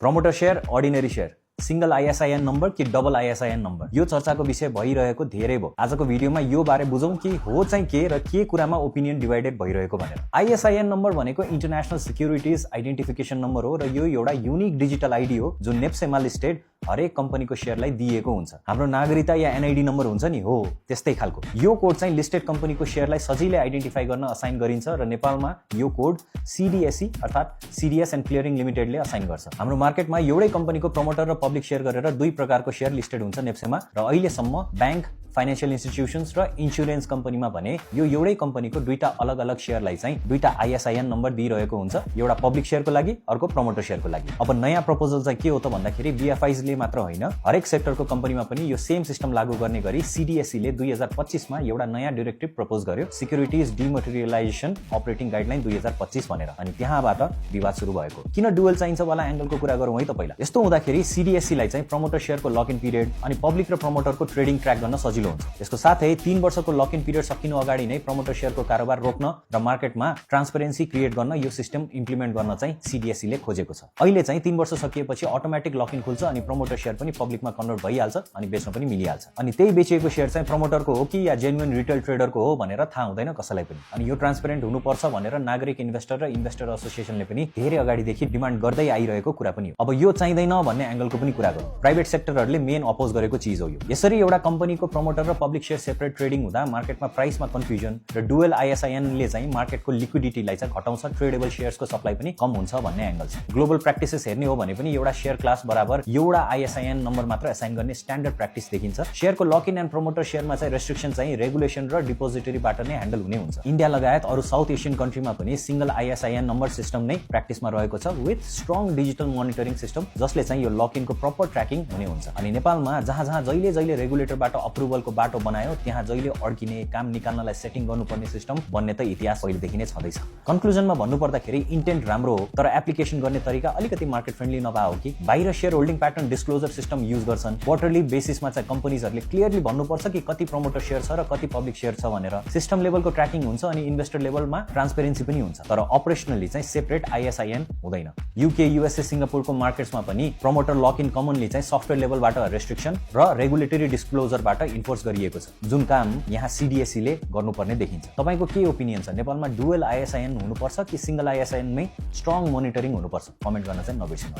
Promoter share, ordinary share, single ISIN number कि double ISIN number, यो चर्चाको विषय भइरहेको धेरै भयो। आजको भिडियोमा यो बारे बुझौं कि हो चाहिँ के र के कुरामा ओपिनियन डिभाइडेड भइरहेको भनेर। आईएसआईएन नम्बर भनेको इन्टरनेशनल सिक्युरिटीज आइडेन्टिफिकेसन नम्बर हो र यो एउटा युनिक डिजिटल आइडी हो जुन नेप्सेमा लिस्टेड हरेक कम्पनीको शेयरलाई दिएको हुन्छ। हाम्रो नागरिकता या एनआईडी नम्बर हुन्छ नि, हो त्यस्तै खालको। यो कोड चाहिँ लिस्टेड कम्पनीको शेयरलाई सजिलै आइडेन्टिफाई गर्न असाइन गरिन्छ र नेपालमा यो कोड सीडीएसई अर्थात् सीडीएस एन्ड क्लियरिङ लिमिटेडले असाइन गर्छ। हाम्रो मार्केटमा एउटै कम्पनीको प्रमोटर र पब्लिक शेयर गरेर दुई प्रकारको शेयर लिस्टेड हुन्छ नेप्सेमा र अहिलेसम्म ब्याङ्क, फाइनेन्शियल इन्स्टिट्युसन्स र इन्स्योरेन्स कम्पनीमा भने यो एउटै कम्पनीको दुईटा अलग अलग शेयरलाई चाहिँ दुईटा आईएसआईएन नम्बर दिइरहेको हुन्छ, एउटा पब्लिक शेयरको लागि, अर्को प्रमोटर शेयरको लागि। अब नयाँ प्रपोजल चाहिँ के हो त भन्दाखेरि बीएफआईले मात्र होइन, हरेक सेक्टरको कम्पनीमा पनि यो सेम सिस्टम लागू गर्ने गरी सीडीएसईले 2025 मा एउटा नयाँ डाइरेक्टिभ प्रपोज गर्यो, सिक्युरिटीज डिमटेरियलाइजेसन अपरेटिङ गाइडलाइन 2025 भनेर। अनि त्यहाँबाट विवाद सुरु भएको। किन डुअल चाहिन्छ वाला एंगलको कुरा गरौँ है त पहिला। यस्तो हुँदाखेरि सीडीएसईलाई चाहिँ प्रमोटर शेयरको लक इन पिरियड अनि पब्लिक र प्रमोटरको ट्रेडिङ ट्र्याक गर्न सजिलो हुन्छ। यसको साथै 3 वर्षको लक इन पिरियड सकिनु अगाडि नै प्रमोटर शेयरको कारोबार रोक्न र मार्केटमा ट्रान्सपेरेन्सी क्रिएट गर्न यो सिस्टम इम्प्लिमेन्ट गर्न चाहिँ सीडीएसईले खोजेको छ। अहिले चाहिँ 3 वर्ष सकिएपछि अटोमेटिक लक इन खुल्छ अनि प्रमोटर शेयर पनि पब्लिकमा कन्भर्ट भइहाल्छ अनि बेच्न पनि मिलिहाल्छ। अनि त्यही बेचिएको शेयर चाहिँ प्रमोटरको हो कि या जेन्युइन रिटेल ट्रेडरको हो भनेर थाहा हुँदैन कसैलाई पनि। अनि यो ट्रान्सपेरेन्ट हुनुपर्छ भनेर नागरिक इन्भेस्टर र इन्भेस्टर एसोसिएसनले पनि धेरै अगाडिदेखि डिमान्ड गर्दै आइरहेको कुरा पनि हो। अब यो चाहिँदैन भन्ने एंगलको पनि कुरा गरौँ। प्राइभेट सेक्टरहरूले मेन अपोज गरेको चिज हो यो। यसरी एउटा कम्पनीको प्रमोटर र पब्लिक शेयर सेपरेट ट्रेडिङ हुँदा मार्केटमा प्राइसमा कन्फ्युजन र डुअल आईएसआईएनले चाहिँ मार्केटको लिक्विडिटीलाई चाहिँ घटाउँछ, ट्रेडेबल शेयर्सको सप्लाई पनि कम हुन्छ भन्ने एंगल छ। ग्लोबल प्र्याक्टिसेस हेर्ने हो भने पनि एउटा शेयर क्लास बराबर एउटा आईएसआईएन नम्बर मात्र असाइन गर्ने स्ट्यान्डर्ड प्र्याक्टिस देखिन्छ। शेयरको लक इन एन्ड प्रमोटर शेयरमा चाहिँ रेस्ट्रिक्सन चाहिँ रेगुलेसन र डिपोजिटरीबाट नै ह्यान्डल हुने हुन्छ। इन्डिया लगायत अरू साउथ एसियन कन्ट्रीमा पनि सिंगल आईएसआईएन नम्बर सिस्टम नै प्र्याक्टिसमा रहेको छ with strong digital monitoring system जसले चाहिँ यो लक इनको प्रपर ट्र्याकिङ हुने हुन्छ। अनि नेपालमा जहाँ जहाँ जहिले रेगुलेटरबाट अप्रुभलको बाटो बनायो त्यहाँ जहिले अड्किने, काम निकाल्नलाई सेटिङ गर्नुपर्ने सिस्टम बन्ने त इतिहास पहिलेदेखि नै छँदैछ। कन्क्लुजनमा भन्नुपर्दाखेरि इन्टेन्ट राम्रो हो तर एप्लिकेसन गर्ने तरिका अलिकति मार्केट फ्रेन्डली नभए हो कि बाहिर share holding pattern disclosure system use गर्छन्। क्वार्टरली बेसिसमा चाहिँ कम्पनीजहरूले क्लियरली भन्नुपर्छ कि कति प्रमोटर शेयर छ र कति पब्लिक शेयर छ भनेर। सिस्टम लेभलको ट्र्याकिङ हुन्छ अनि इन्भेस्टर लेभलमा ट्रान्सपेरेन्सी पनि हुन्छ तर अपरेसनली चाहिँ सेपरेट आईएसआईएन हुँदैन। युके, युएसए, सिङ्गापुरको मार्केट्समा पनि प्रमोटर लक इन कमनली चाहिँ सफ्टवेयर लेभलबाट रेस्ट्रिक्सन र रेगुलेटरी डिस्क्लोजरबाट इन्फोर्स गरिएको छ, जुन काम यहाँ सीडीएसईले गर्नुपर्ने देखिन्छ। तपाईको के ओपिनियन छ? नेपालमा डुअल आईएसआईएन हुनुपर्छ कि सिंगल आईएसआईएनमै स्ट्रङ मोनिटरिङ हुनुपर्छ? कमेन्ट गर्न चाहिँ नबिर्सनु।